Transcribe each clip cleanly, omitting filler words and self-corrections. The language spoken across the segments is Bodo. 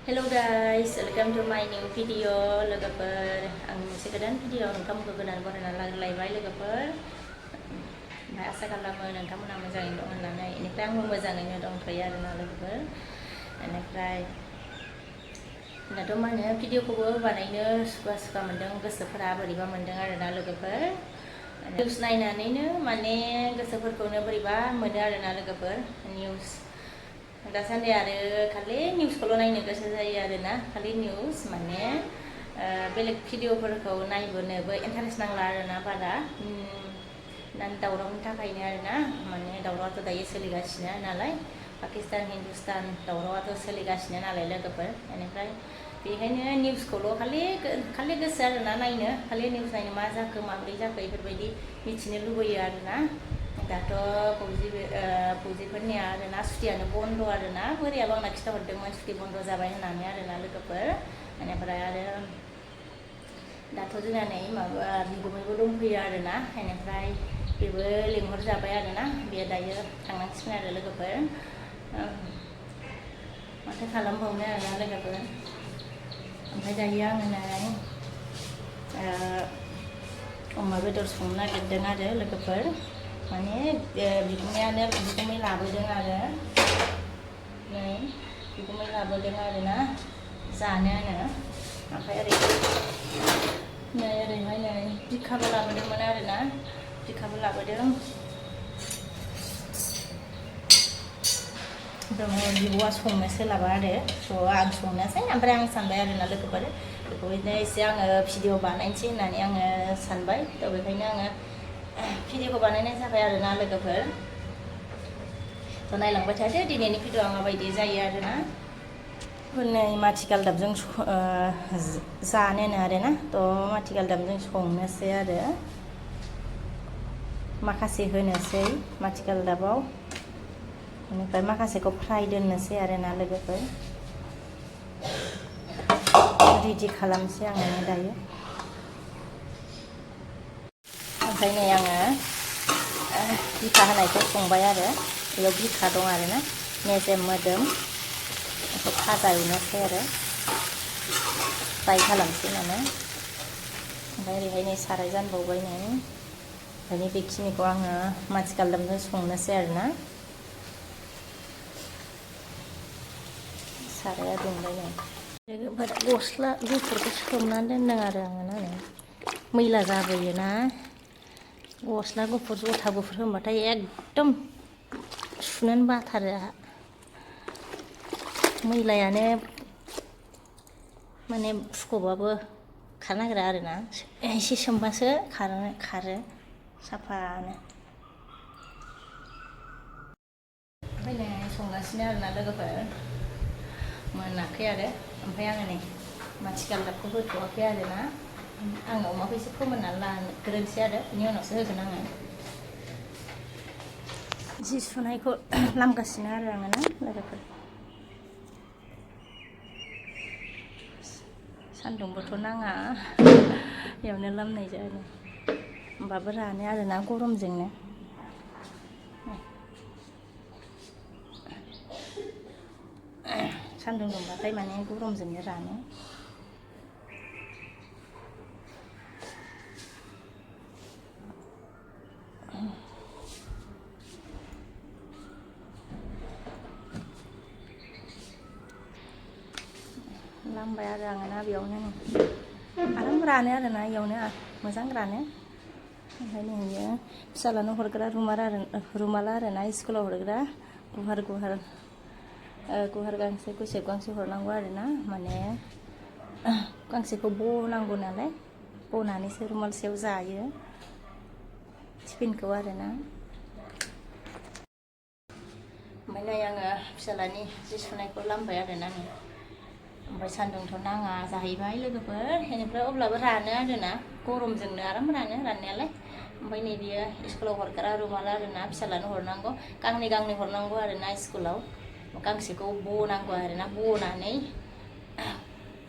Hello guys, welcome to my new video. Logofer, ang moनसे गोदान video नोंथांमोनखौ गोदान बरायना लायबाय लोगोफोर। ओमफ्राय आसा खालामो नोंथांमोना मोजाङैनो दं होननानै। बेनिफ्राय आंबो मोजाङैनो दंथ'यो आरोना लोगोफोर। बेनिफ्राय दाथ' मा होनो भिडिअखौबो बानायनो सुखुवा मोन्दों, गोसोफोरा बोरैबा मोन्दों आरोना लोगोफोर। निउस नायनानैनो माने गोसोफोरखौनो बोरैबा मोनो आरोना लोगोफोर। निउस दासान्दि आरो खालि निउसखौल' नायनो गोसो जायो आरोना, खालि निउस माने बेलेग भिडिअफोरखौ नायबोनोबो इन्टारेस्ट नांला आरोना बारा। दावरावनि थाखायनो आरोना, माने दावरावआथ' दायो सोलिगासिनो नालाय, पाकिस्तान हिन्दुस्तान दावरावआथ' सोलिगासिनो नालाय लोगोफोर। बेनिफ्राय बेखायनो निउसखौल' खालि गोसो आरोना नायनो, खालि निउस नायनो मा जाखो माब्रै जाखो बेफोरबायदि मिथिनो लुबैयो आरोना। दाथ' फौजिफोरनिया आरोना सुटियानो बन्द' आरोना, बोरायाबो आंना खिथाहरदोंमोन सुटि बन्द' जाबाय होननानै आरोना लोगोफोर। बेनिफ्राय आरो दाथ' जोंना नै माबा बिगुमैबो दंफैयो आरोना, बेनिफ्राय बेबो लिंहरजाबाय आरोना, बेयो दायो थांनांसिगोन आरो लोगोफोर। माथो खालामबावनो आरोना लोगोफोर। ओमफ्राय दायो आङो नै अमा बेदर संनो नागिरदों आरो लोगोफोर। माने बिगुमै लाबोदों आरो नै बिगुमै लाबोदों आरोना जानो आङो। ओमफ्राय ओरैहाय नै बिखाबो लाबोदोंमोन आरोना, बिखाबो लाबोदों। बिब'आ संनो सोलाबा आरो, थ' आं संनोसै। ओमफ्राय आं सानबाय आरोना लोगोफोर, बेखौनो एसे आङो भिडिअ बानायनोसै होननानै आङो सानबाय। थ' बेखायनो आङो भिडिअखौ बानायनाय जाबाय आरोना लोगोफोर। थ' नायलांबाय थादो दिनैनि भिडिअआ माबायदि जायो आरोना। नै माथिगालदाबजों जानोनो आरोना, थ' माथिगालदाबजों संनोसै आरो, माखासे होनोसै माथिगालदाबाव, बेनिफ्राय माखासेखौ फ्राय दोननोसै आरोना लोगोफोर। रेडि खालामसै आङो दायो। ओमफ्राय नै आङो बिखा होनायखौ संबाय आरो, बेयाव बिखा दं आरोना, मेजेम मोदोम, बेखौ भाजा एवनोसै आरो, फ्राय खालामसै नालाय। ओमफ्राय ओरैहाय नै साराय जानबावबाय नै, ओमफ्राय बेखिनिखौ आङो माथिगालदाबजों संनोसै आरोना। साराया दुंबाय नै। लोगोफोर गस्ला गुफुरखौ सोमनानै दोनदों आरो आङो ना, मैला जाबोयोना गस्ला गुफुर जथा गुफुर होनबाथाय एकदम सुनोनो बाथारो आंहा। मैलायानो माने फुख'बाबो खारनो नागिरा आरोना, एसे सोमबासो खारो साफानो। ओमफ्राय नै संगासिनो आरोना लोगोफोर, मोनाखै आरो। ओमफ्राय आङो नै माथिगालदाबखौ होथ'वाखै आरोना, आङो अमाखौ एसे फोमोननानै लाग्रोनोसै आरो, बेनि उनावसो होगोन आङो। जि सुनायखौ लामगासिनो आरो आङो ना लोगोफोर। सान्दुंबोथ' नाङा, बेयावनो लामनाय जायो, होमबाबो रानो आरोना गरमजोंनो। सान्दुं दुंबाथाय माने गरमजोंनो रानो। लामबाय आरो आङो ना बेयावनो आराम रानो आरोना, बेयावनो मोजां रानो। ओमफ्राय नैयो फिसालानो हरग्रा रुमाल आरोना, स्कुलाव हरग्रा गुवार गांसे गुसेब गांसे हरनांगौ आरोना, माने गांसेखौ बनांगौ नालाय, बनानैसो रुमालसेयाव जायो टिफिनखौ आरोना। ओमफ्राय नै आङो फिसालानि जि सुनायखौ लामबाय आरोना आङो। ओमफ्राय सान्दुंथ' नाङा जाहैबाय लोगोफोर, बेनिफ्राय अब्लाबो रानो आरोना, गरमजोंनो आराम राननायालाय। ओमफ्राय नै बियो स्कुलाव हरग्रा रुमाल आरोना, फिसालानो हरनांगौ, गांनै हरनांगौ आरोना स्कुलाव। गांसेखौ बनांगौ आरोना, बनानै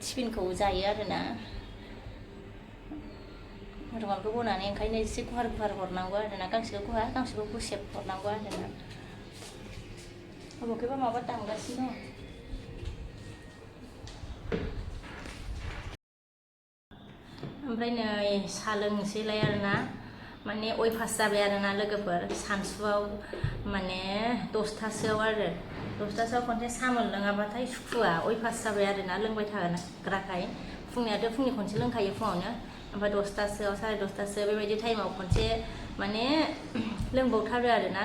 टिफिनखौ जायो आरोना। रुमालखौ बनानै ओंखायनो एसे गुवार हरनांगौ आरोना, गांसेखौ गुवार गांसेखौ गुसेब हरनांगौ आरोना। बबेखौबा माबा दामगासिनो दं। ओमफ्राय नै सा लोंनोसैलाय आरोना माने अयभास जाबाय आरोना लोगोफोर सानसुआव माने 10टासोआव आरो 10टासोआव खनसे सा मोनलोङाबाथाय सुखुआ अयभास जाबाय आरोना लोंबाय थाग्राखाय फुंनियाथ' फुंनि खनसे लोंखायो फुङावनो ओमफ्राय 10टासोआव 10:30टासो बेबायदि टाइमाव खनसे माने लोंबावथारो आरोना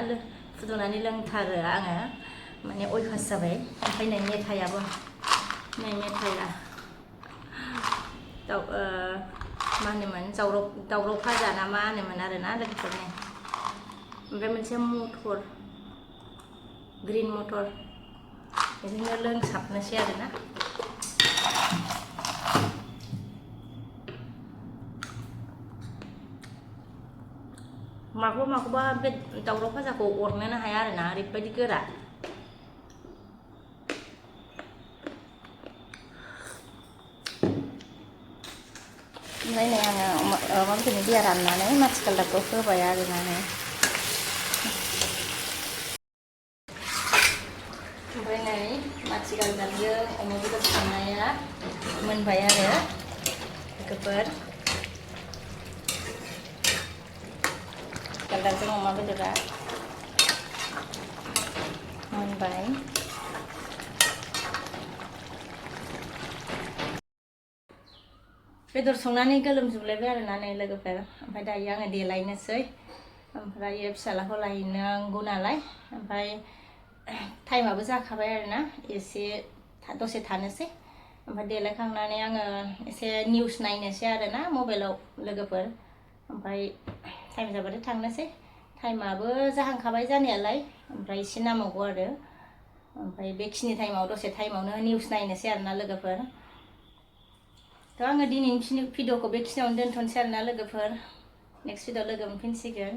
फुदुंनानै लोंथारो आङो माने अयभास जाबाय ओमफ्राय नै मेथायाबो नै मेथाया मा होनोमोन दावराव भाजा ना मा होनोमोन आरोना लोगोफोरनि ओमफ्राय मोनसे मटर ग्रिन मटर बिदिनो लोंसाबनोसै आरोना माखौबा बे दावराव भाजाखौ अरनोनो हाया आरोना ओरैबायदि गोरा ओमफ्राय नै आङो अमा बेदरनि दैया राननानै माथिगालदाबखौ होबाय आरोना नै ओमफ्राय नै माथिगालदाबजों अमा बेदर संनाया मोनबाय आरो लोगोफोर गालदाबजों अमा बेदरा मोनबाय बेदर संनानै गोलोमजोबलायबाय आरोना नै लोगोफोर ओमफ्राय दायो आङो देलायनोसै ओमफ्राय फिसालाखौ लायनांगौ नालाय ओमफ्राय टाइमाबो जाखाबाय आरोना एसे दसे थानोसै ओमफ्राय देलायखांनानै आङो एसे निउस नायनोसै आरोना मबाइलाव लोगोफोर ओमफ्राय टाइम जाबाथाय थांनोसै टाइमाबो जाहांखाबाय जानायालाय ओमफ्राय एसे नांबावगौ आरो ओमफ्राय बेखिनि टाइमाव दसे टाइमावनो निउस नायनोसै आरोना लोगोफोर थ' आङो दिनैनि भिडिअखौ बेखिनियावनो दोनथ'नोसै आरोना लोगोफोर नेक्स्ट भिडिअ लोगो मोनफिनसिगोन